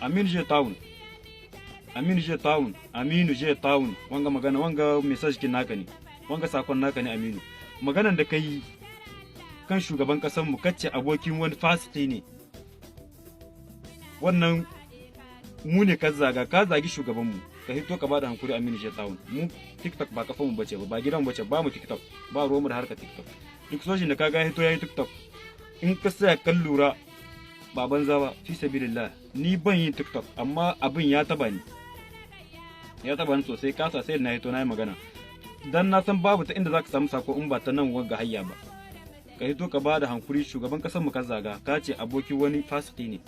Aminu J Town, Aminu J Town, Aminu J Town, wanga magana, wanga message kin naka ne, wanga sakon naka ne. Aminu, maganan da kai kan shugaban kasar mu, kace abokin wani fasiki ne, wannan mu ne ka zaga, ka zagi shugaban mu. Ka hito ka bada hankuri, Aminu J Town. Mu TikTok ba kafan mu bace ba, ba gidan mu bace ba. Mu TikTok ba ruwan mu da harkar TikTok. Duk sojin da kaga hito yayi TikTok, in ka saya kan lura, ba banza ba. Fi sabilillah, ni ban yin TikTok, amma abin ya taba ni, ya taba ni sosai. Kasa sai na hito na yi magana, dan na san babu ta inda zaka samu sako in ba ta nan wanga hayya ba. Ka hito ka bada hankuri. Shugaban kasar mu ka zaga, ka ce aboki wani fasiki ne,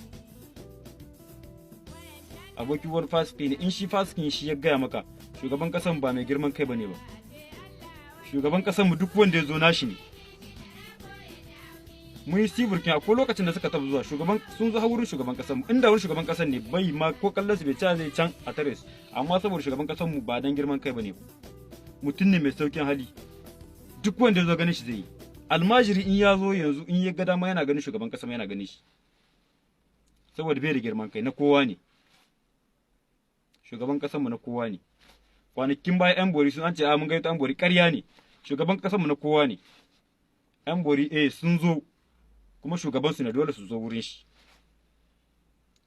aboki wani fasiki ne. In shi fasikin shi ya gaya maka, shugaban kasar ba mai girman kai bane ba. Shugaban kasar mu duk wanda ya zo nashi ne. Mun yi siburkin akwai lokacin da suka taɓa zuwa, shugaban sun zo wurin shugaban kasar mu. Inda wurin shugaban kasar ne, bai ma ko kallon su bai ci, zai can a tare su. Amma saboda shugaban kasar mu ba dan girman kai bane, mutum ne mai saukin hali, duk wanda ya zo ganin shi zai yi. Almajiri in ya zo yanzu, in ya ga dama, yana ganin shugaban kasar, yana ganin shi, saboda bai da girman kai, na kowa ne. Shugaban kasar mu na kowa ne. Kwanakin baya yan bori sun an ce a mun gaito yan bori, ƙarya ne. Shugaban kasar mu na kowa ne. Yan bori sun zo kuma shugabansu ne, dole su zo wurin shi.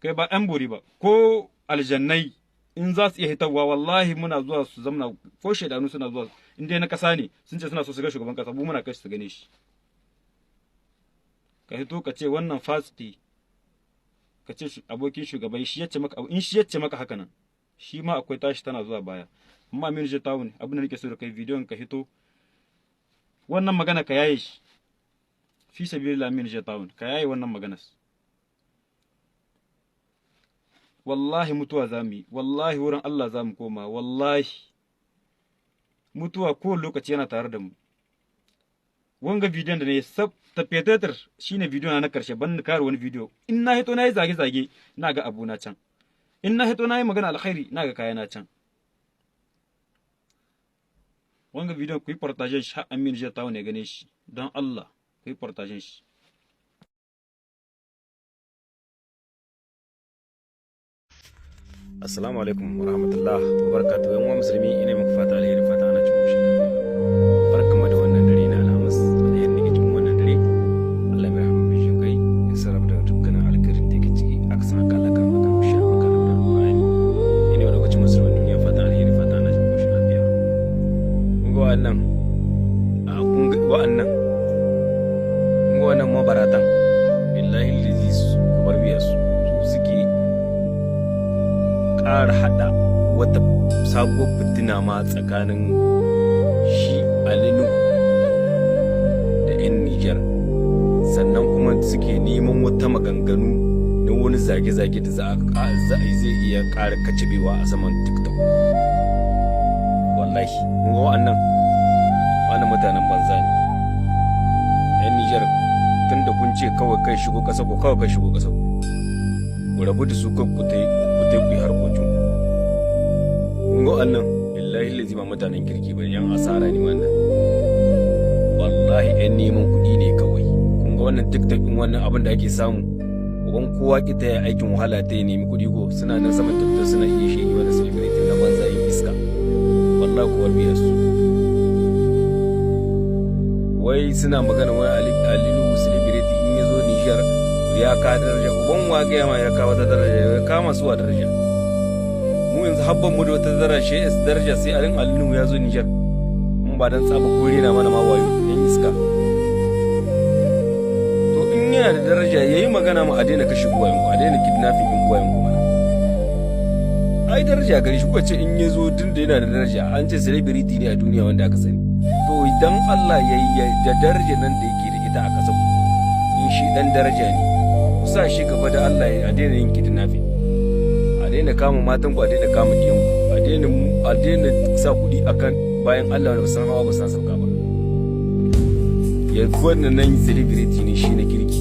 Kai, ba yan bori ba, ko aljannai in za su iya hitarwa, wallahi muna zuwa su zamna, ko shaidanu suna zuwa, in dai na kasa ne, sun ce suna so su ga shugaban kasa, mu muna kai su gane shi. Ka hito ka ce wannan fasiti, ka ce abokin shugaban shi yace maka, in shi yace maka haka nan, shi ma akwai tashi tana zuwa baya. Amma Aminu J Town, abin da nake so da kai, bidiyon ka hito wannan magana ka yaye shi. Fi sabilillah, Aminu J Town, ka yaye wannan maganar. Wallahi mutuwa za mu yi, wallahi wurin Allah za mu koma. Wallahi mutuwa ko lokaci yana tare da mu. Wanga bidiyon da ne sab tafiyatatar shine bidiyo na karshe, ban ni kare wani bidiyo. In na hito na yi zage-zage, na ga abuna can. In na hito na yi magana alkhairi, na ga kayana can. Wanga bidiyon ku yi partagen shi har Aminu J Town ya gane shi. Don Allah ku yi partagen shi. Assalamu alaikum wa rahmatullah wa barakatuhu. Yan uwa musulmi, ina muku fata alheri, fata ana cikin koshin lafiya. Barkamu da wannan dare na Alhamis, alheri ne cikin wannan dare. Allah mai rahama mai jinkai ya sarrafa da dukkanin alkhairin da yake ciki. Aka san haka, Allah ka maka mishi maka da Alqur'ani. Ina wa lokacin musulman duniya fata alheri, fata ana cikin koshin lafiya. Kun ga wa'annan, kun ga wa'annan, kun ga wannan mabaratan, billahi lazi ku bar biya su, su suke ƙara haɗa wata sabuwar fitina ma tsakanin shi Alinu da 'yan Nijar, sannan kuma suke neman wata maganganu na wani zage-zage da za a zai iya ƙara kacibewa a saman TikTok. Wallahi, kun ga wa'annan, wannan mutanen banza ne. 'Yan Nijar, tun da kun ce kawai kai shigo ƙasa ku, kawai kai shigo ƙasa ku. Ku rabu da su, kan ku tai ku yi harkokin ku. Kun ga wannan, billahi lazi ba mutanen kirki ba, yan asara ne wannan. Wallahi yan neman kuɗi ne kawai. Kun ga wannan TikTok din, wannan abin da ake samu, uban kowa ki ta yi aikin wahala ta yi nemi kuɗi ko suna nan saman TikTok suna iya shege wani celebrity na banza yin iska. Wallahi ku bar biyar su. Wai suna magana wai Alilu celebrity in ya zo Nijar ya ka daraja. Uban wa gaya ma ya kawo wata daraja? Ya kama su wa daraja? Mu yanzu habban mu da wata daraja daraja sai alin Alinu ya zo Nijar, mun ba dan tsaba kore na mana ma wayo yan iska. To in yana da daraja, yayi magana mu a daina kashe uwayen ku, a daina kidnapping din uwayen ku mana. Ai daraja gare shi. Kuka ce in ya zo din da yana da daraja, an ce celebrity ne a duniya wanda aka sani. To idan Allah ya yi da daraja nan da yake da ita a ƙasar, in shi dan daraja ne, ku sa shi gaba da Allah a daina yin kidnapping, a daina kama matan ku, a daina kama ɗiyan ku, a daina sa kuɗi akan bayan Allah wanda ba san hawa ba san sauka ba. Ya wannan nan celebrity ne shi na kirki.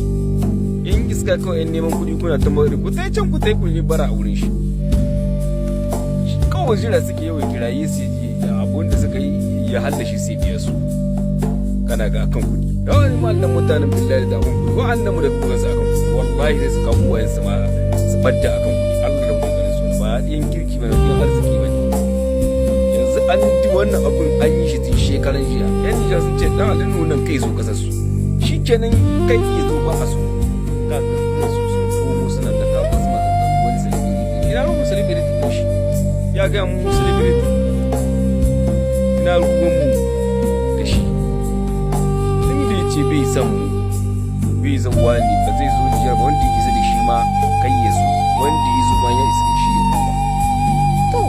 In iska kawai yan neman kuɗi, kuna ta magana, ku tai can, ku tai ku yi bara a wurin shi. Kawai jira suke yawan kiraye su abun da suka yi ya hallashi sai biya su. Kana ga akan kuɗi da wani mallan mutanen, billahi da akan kuɗi wa'annan mu da kuka su akan kuɗi, wallahi sai su kawo uwayen su ma su badda akan kuɗi. Allah Ba ɗiyan kirki ba ne, ɗiyan arziki ba ne. Yanzu an di wannan abun, an yi shi tun shekaran jiya. Yan Nijar sun ce dan Ali nan kai zo kasar su, shikenan, kai ya zo ba a so. Ka ga su sun komo suna ta kawo wasu maganganu, wani celebrity. Ina ruwan celebrity ko shi ya ga mu celebrity? Ina ruwan mu da shi? Tun da ya ce bai san mu, bai zauwa ne, ba zai zo Nijar ba. Wanda ya isa da shi ma kai ya zo, wanda ya zo ma ya isa da shi ya koma. To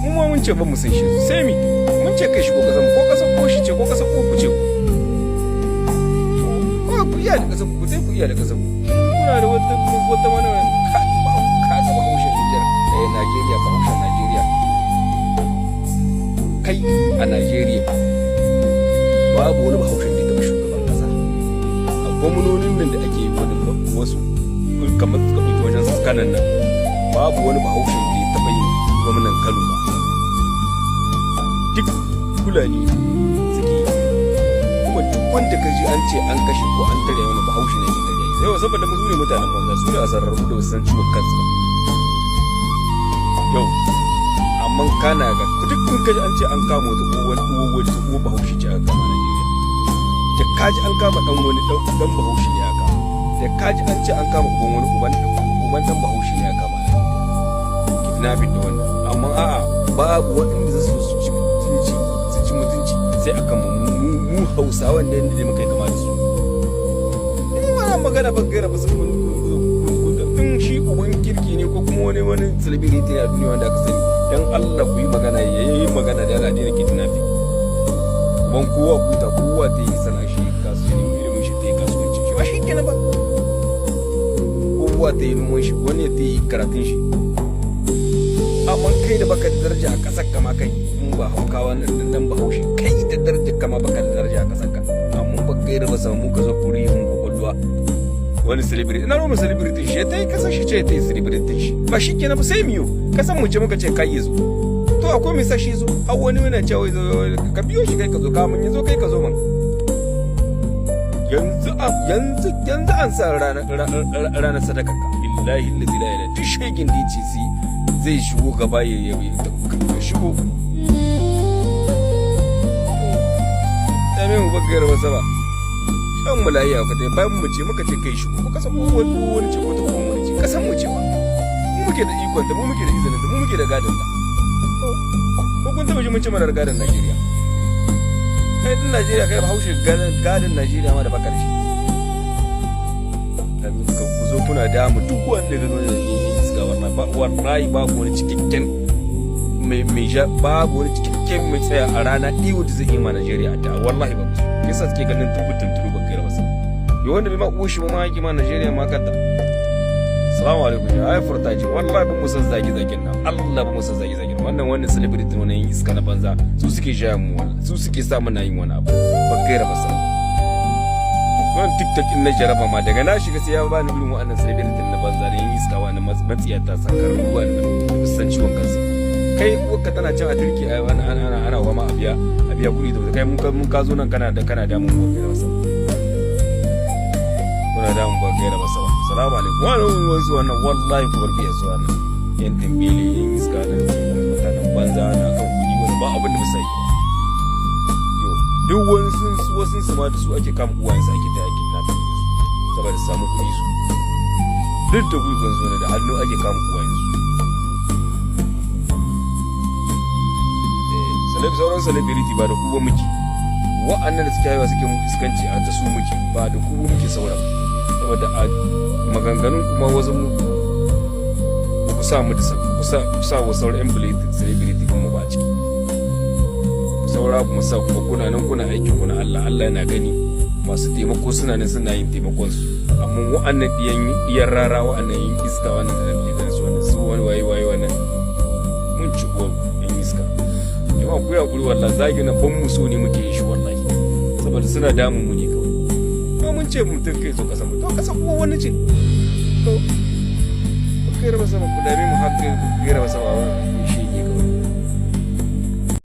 mu ma mun ce ba mu san shi, sai mi mun ce kai shigo kasan mu, ko kasan ko shi ce ko kasan ko ku ce ku. Ko ku iya da kasan ku, sai ku iya da kasan ku. Kuna da wata wani ka ka ga bahaushen Nijar, eh, Najeriya, bahaushen Najeriya. Kai, a Najeriya babu wani bahaushen da ya taɓa shugaban kasa. A gwamnonin nan da ake yi, wani wasu kamar suka ɗauki wajen kanan nan, babu wani bahaushen da ya taɓa yin gwamnan Kano ba. Duk Fulani suke yi. Kuma duk wanda ka ji an ce an kashe ko an tare, wani bahaushe ne ke tare. Yau saboda mu ne mutanen banza, su ne a sararru da wasu san ciwon kansu ba yau. Amma kana ga duk in ka ji an ce an kama wata ko wani uwa, wani uwa bahaushe ce aka kama Najeriya. Da kaji an kama dan wani dan bahaushe ne aka, da kaji an ce an kama uban wani, uban dan bahaushe ne aka kama kidnapping da wannan. Amma a'a, babu waɗanda za su ci mutunci, su ci mutunci sai akan mu Hausawan da yadda muka yi kama da su. In ba magana ba gaira ba, sun in shi uban kirki ne ko kuma wani celebrity a duniya wanda aka sani, dan Allah ku yi magana, yayi magana da Allah daina kidnapping. Uban kowa kuta, kowa ta yi sana'a shi, kasuwanci, ilimin shi, ta yi kasuwanci shi, ba shi kenan ba. Kowa ta yi noman shi, wani ta yi karatun shi. Amma kai da baka da daraja a kasar kama, kai in ba haukawa nan nan bahaushe, kai da daraja kama baka da daraja a kasar ka, amma ba kai da ba samu ka zo kuri mun kwakwalwa wani celebrity. Ina ruwan celebrity shi? Ta yi kasar shi ce, ta yi celebrity shi, ba shi kenan ba. Sai miyo kasan mu ce muka ce kai ya zo. To akwai mai sa shi zo? Har wani yana cewa ka biyo shi, kai ka zo, ka mun zo, kai ka zo man. Yanzu an sa ranar sadaka ka. Billahi allazi la ilaha, duk shegin da yace sai zai shigo gaba, ya shigo. Dame mu bagayar masa ba shan mu lahiya ka dai bayan mu ce muka ce kai shigo. Ka san wani wani ce ko ta kuma wani ce kasan mu ce ba. Mu muke da ikon da mu muke da izinin da mu muke da gadon da. Ko kun taba ji mun ce mana gadon Najeriya? Kai din Najeriya, kai Bahaushe, gadon Najeriya ma da baka da shi. Ku zo kuna damu duk wanda gano da iska. Wallahi ba, wallahi babu wani cikakken mai babu wani cikakken mai tsaya a rana ɗiwo da zai yi ma Najeriya ta. Wallahi ba su yasa suke ganin tumbutun tulu ba kai masa yo wanda bai ma uwa shi ba ma yake ma Najeriya ma kanta. Assalamu alaikum ya ai furtaji. Wallahi ba mu san zagi zagin nan, Allah ba mu san zagi zagin wannan. Wannan celebrity, wannan yin iska na banza, su suke jaya mu, wallahi su suke sa muna yin wani abu ba gaira ba. Sa wannan TikTok in na jaraba ma, daga na shiga sai ya bani irin wa'annan celebrity na banza da yin iska, wannan matsiyata sakar wannan san ciwon kansa. Kai uwarka tana can a Turki, ana ana ana wama a biya kuɗi da kai. Mun ka zo nan kana damun ba gaira ba, kuna damun ba gaira ba. Salamu alaikum. Wannan wasu wannan, wallahi ku bar biya su wannan yan tambele, yan iska da mutanen banza na kan kuɗi, wani ba abin da ba sai yo. Duk wani sun wasu su ma da su ake kama uwayensu, ake ta ake kidnapping su saboda su samu kuɗi su. Duk da kuɗi su ne da hannu ake kama uwayensu. Eh, sauran celebrity ba da ku ba muke. Wa'annan da suke haihuwa suke mu iskanci, a ta su muke, ba da ku muke sauran. Saboda a maganganun kuma wasu mu ba ku sa mu da ku sa ku sa wa sauran yan celebrity kuma ba a ciki saura kuma sa kuma kuna nan kuna aikin ku na Allah. Allah yana gani. Masu taimako suna nan suna yin taimakon su. Amma wa'annan diyan rara, wa'annan yin iska, wannan da nake ganin su, wannan su wani waye waye, wannan mun ci uwar yan iska. Jama'a ku ya kuri, wallahi zagi na ban mu so ne muke yin shi, wallahi saboda suna damun mu ne kawai. To mun ce mutum kai zo kasan mu, to kasan kuma wani ce to ku kai raba sama, ku dame mu har kai ku kai raba sama.